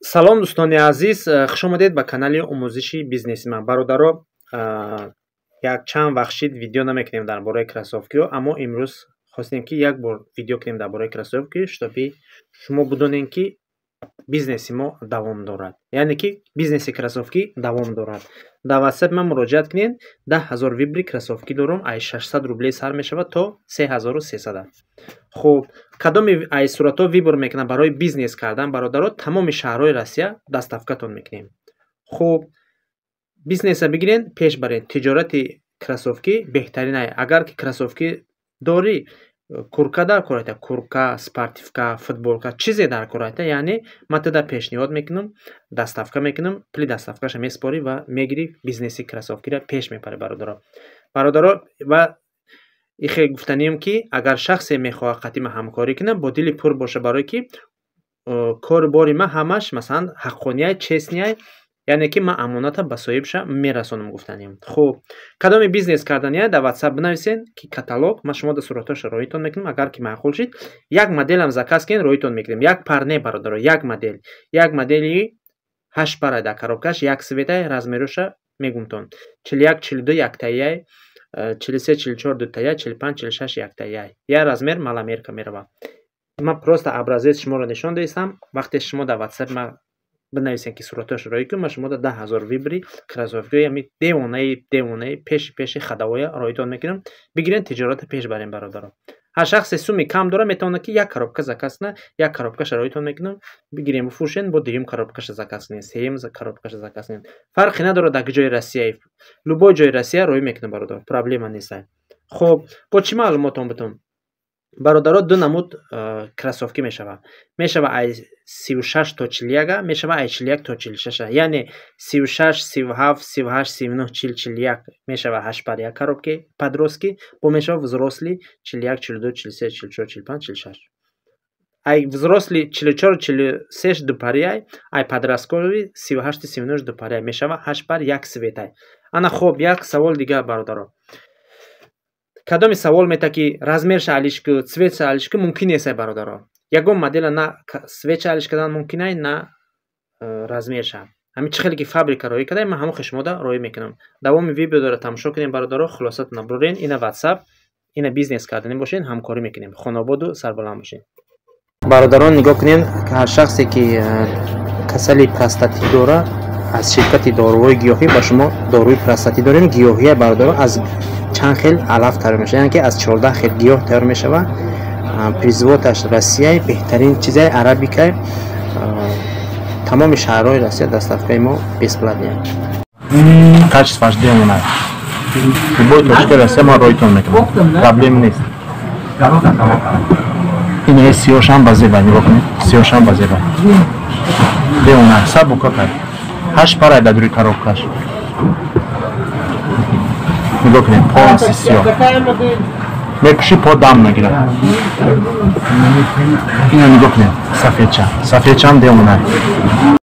Салом, дӯстони азиз, хуш омадед ба канали омӯзиши бизнеси ман. Бародаро, як чанд вақт шид, видео намекунем дар бораи кроссовкиҳо, аммо имрӯз хостем, ки як бор видео кунем дар бораи кроссовки, чтобы шумо бидонед, ки бизнеси мо давом дорад, яъне ки бизнеси кроссовки давом дорад. Дар ватсап ман муроҷиат кунед, 10 000 выбори кроссовки дорум, ай 600 рублей сар мешавад то 3300. Хуб, кадоми ай суратҳо выбор мекунам барои бизнес кардан, бародаро, тамоми шаҳрҳои Россия доставкатон мекунем. Хуб, бизнеса бигирен, пеш баред. Тиҷорати кроссовки беҳтаринай. Агар ки кроссовки дорӣ, куртка дар корайта, куртка, спортивка, футболка, чизе дар корайта, яъне ман туда пешниҳод мекунам, доставка мекунам, пули доставкаша месупорӣ ва мегирӣ, бизнеси кроссовкиро пеш мебарӣ, бародаро. Бародаро, ва ихе гуфтанием, ки агар шахсе мехоҳад қатима ҳамкорӣ кунад, бо дили пур боша, барое ки кору бори ман ҳамаш, масалан, ҳаққонияй, честныяй, яъне ки ман амоната ба соҳибша мерасонам, гуфтанем. Хуб, кадоми бизнес кардания, дар ватсап бинависен, ки каталог ман шумо дар суратҳоша роҳитон мекунам. Агар ки маъқул шид, як моделам заказ кунед, роҳитон мекунем. Як пар не, бародаро, як модел, як модели ҳашт пара дар коробкаш, як цветай. Размероша мегумтон: 41, 42 яктаяй, 43, 44 дутая, 45, 46 яктаяй, як размер маломерка меравад. Ман просто образец шуморо нишон додистам. Вақте шумо дар ватсап ман бинависем, ки суратҳояшро роҳӣ кун, ман шуморо 10 000 выбори кроссовкиҳои ҳами девонаи девонаи пеши пеши ходовоя роҳитон мекунам. Бигирен, тиҷоратро пеш барем, бародаро. Ҳар шахсе суми кам дора, метавонад, ки як коробка заказ кунад. Як коробкаша роҳитон мекунам, бигирем, бифурӯшен, бо дуюм коробкаша заказ кунед, сеюм коробкаша заказ кунед, фарқе надорад дар ҷои Россия, любой ҷои Россия роҳӣ мекунам, бародар, проблема нест. Хуб, бо чӣ маълумотон бутум, бародаро? Ду намуд кроссовки мешавад. Мешава ай 36 то 41, мешава ай 41 то 46, яъне 36, 37, 38, 39, 40, 41 мешава, ҳашт пар як коробки подростки. Бо мешава взрослый 41, 42, 43, 44, 45, 46. Ай взрослый 44, 43 дупарияй, ай подростковый 38, 39 дупарияй, мешава ҳашт пар, як цветай. Ана, хуб, як савол дигар, бародаро. Кадоми савол мета, ки размерша алиш ку, цветша алиш ку, мумкин нестай, бародаро. Ягон модела на цветша алиш кардан мумкинай, на размерша. Ҳамин чӣ хеле ки фабрика роҳӣ карда, ман ҳамон хишмода роҳӣ мекунам. Давоми видеоро тамошо кунем, бародаро, хулосатона бурен. Ина ватсап, ина бизнес карданӣ бошен, ҳамкорӣ мекунем. Хонободу сарбаланд бошед, бародарон. Нигоҳ кунем, ҳар шахсе ки касали простатит дора, аз ширкати доруҳои гиёҳӣ ба шумо доруи простатит дорем, гиёҳия, бародаро, аз чанд хел алаф тайёр мешавад, яъне ки аз 14 хел гиёҳ тайёр мешавад. Производаш Россияй, беҳтарин чизай арабикай. Тамоми шаҳрҳои Россия доставкаи мо бесплатный. Качествоаш демонад, любой точкаи Россия мо роитон мекунам, проблем нест. Ин сиёшам ба зеба, нигоҳ кунед, сиёшам ба зеба, демонад, сабука кар, ҳашт парай дар дури коробкаш. Нигоҳ кунед, полностью сиёҳ, мепӯши, по дам мегирад. Ина нигоҳ кунед, сафедча, сафедчаам демонад.